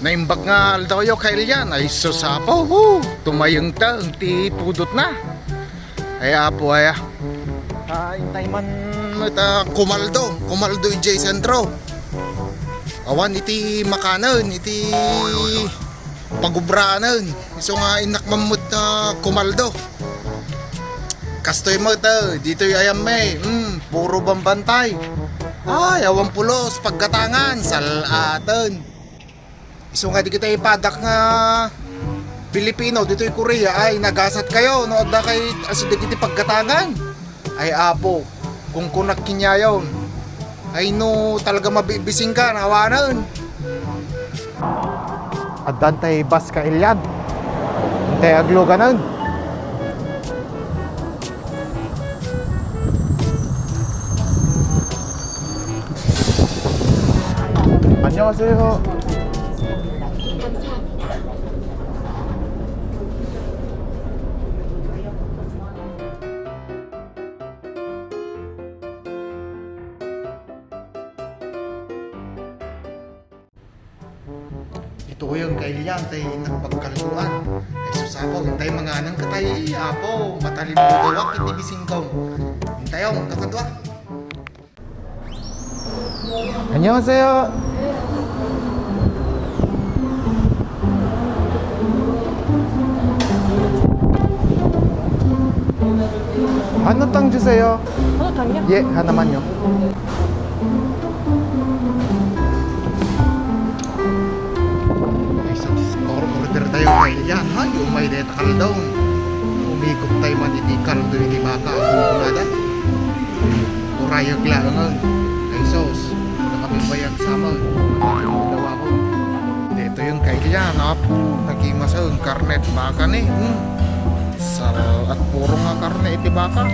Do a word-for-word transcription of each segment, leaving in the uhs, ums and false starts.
Naimbag nga aldawyo, kailian. Ay, sus, Apo, hu, tumayeng ta ti pudotna. Ay, Apo, aya. Ah, intay man met a kumaldo, kumaldo idiay sentro. Awan iti makanen, iti pagubraanen. Isu nga innak man met a kumaldo. Kastoy met, eh, ditoy ayamme. Mm, puro bambantay. Ay, awan pulos, paggatangan, sal-aten. Isu nga dagiti ipadak nga Pilipino ditoy Korea, ay, nagasat kayo no adda kay asideg iti paggatangan. Ay, Apo, kunkunak kaniayon. Ay, no talaga mabibising ka, awanen. Addan tay bus, kailian. Tay agluganen. 안녕하세요. Itoyen, kailian, tay innak pagkalduan. Ay, sus, Apo, intay manganen ka tay, Apo, matalimudawak iti bisingko. Intayon, kakadua. 안녕하세요. Ano tang juice sa'yo? Ano tang yan? Ye, hanaman nyo. Ay, sa or-, order tayo, kailian. Ay, umay deta kaldaw. Umikot tayo man iti kaldo iti baka. Kunkunada. Urayag laengen. Ay, sus. Nakapagbayag sama. Dawa ko. Detoyen, kailian, Apo. Nagimasen karne ti baka ni. Hmm. Sal-at puro nga karne iti baka.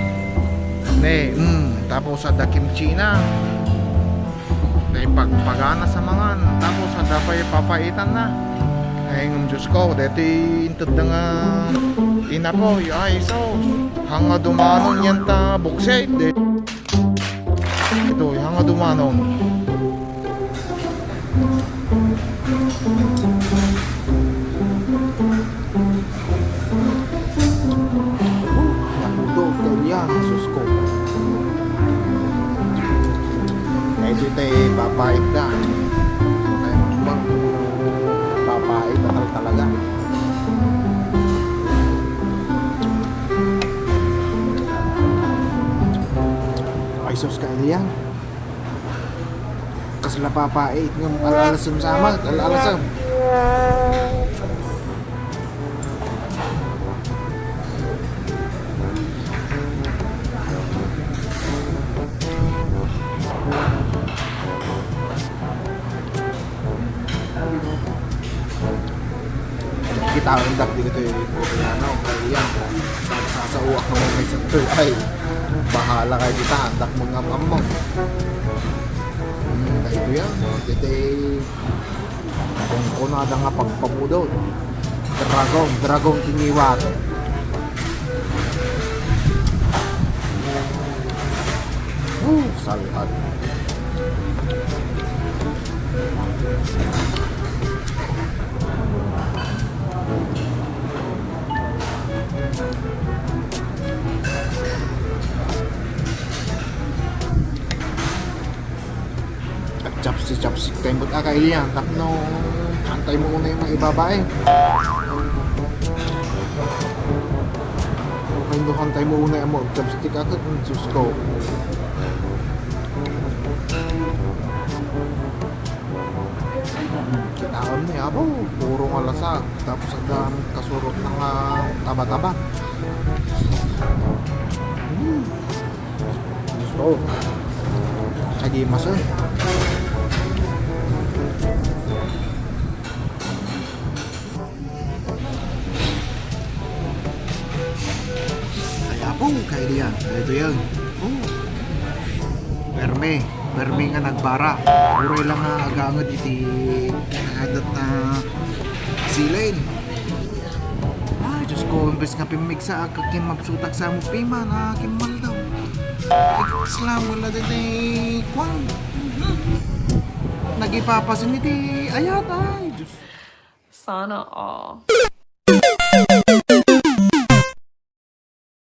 Ne, hmm. Tapos adda kimchi na. Naipagpagana sa mangan, tapos adda pay papaitanna. Ay, ngem, Diyos ko, deti intedda nga inapoy. Ay, sus. Hanga dumanon yan ta buksit. De-, ito, hanga dumanon. Napudo, kanya, Jesus ko. Medyo tayo papait na. Ay, bang papait na tal-, talaga. Ay, sus, kanya. Kasla papait ngem al-alasem sa amat, al-alasem. Kitaendak dagitoy Koreano, kaya yan. Sasauak mo may sakto. Ay, bahala kayo kita, andak mga ammo. Hmm, kayo yan. Dito, kung kunada nga pagpamudot. Dragon, dragon kiniwat. Woo, salad. Chopstick, chopstick tayo. Ba't akaili yan? Tapno, antay mo una yung maibabae. Okay, do, antay mo una yung mo. Chopstick ako, Diyos ko. Kitaon mo, yabo. Puro nga lasag. Tapos ang dami kasurot ng, ah, taba-taba. Mm. Gusto. Kadimas, eh. Kaya po, kaya diyan. Kaya ito yan. Oh. Perme. Perme nga nagbara. Uray lang nga agangod iti naadat na silin. Ay, Diyos ko, imbes nga pimmigsa, agka kimabsutak sa mo piman, ah, kimmaldaw. Ay, salamat na din eh, kwan. Nagipapasin iti ayat, ay, Diyos. Sana all.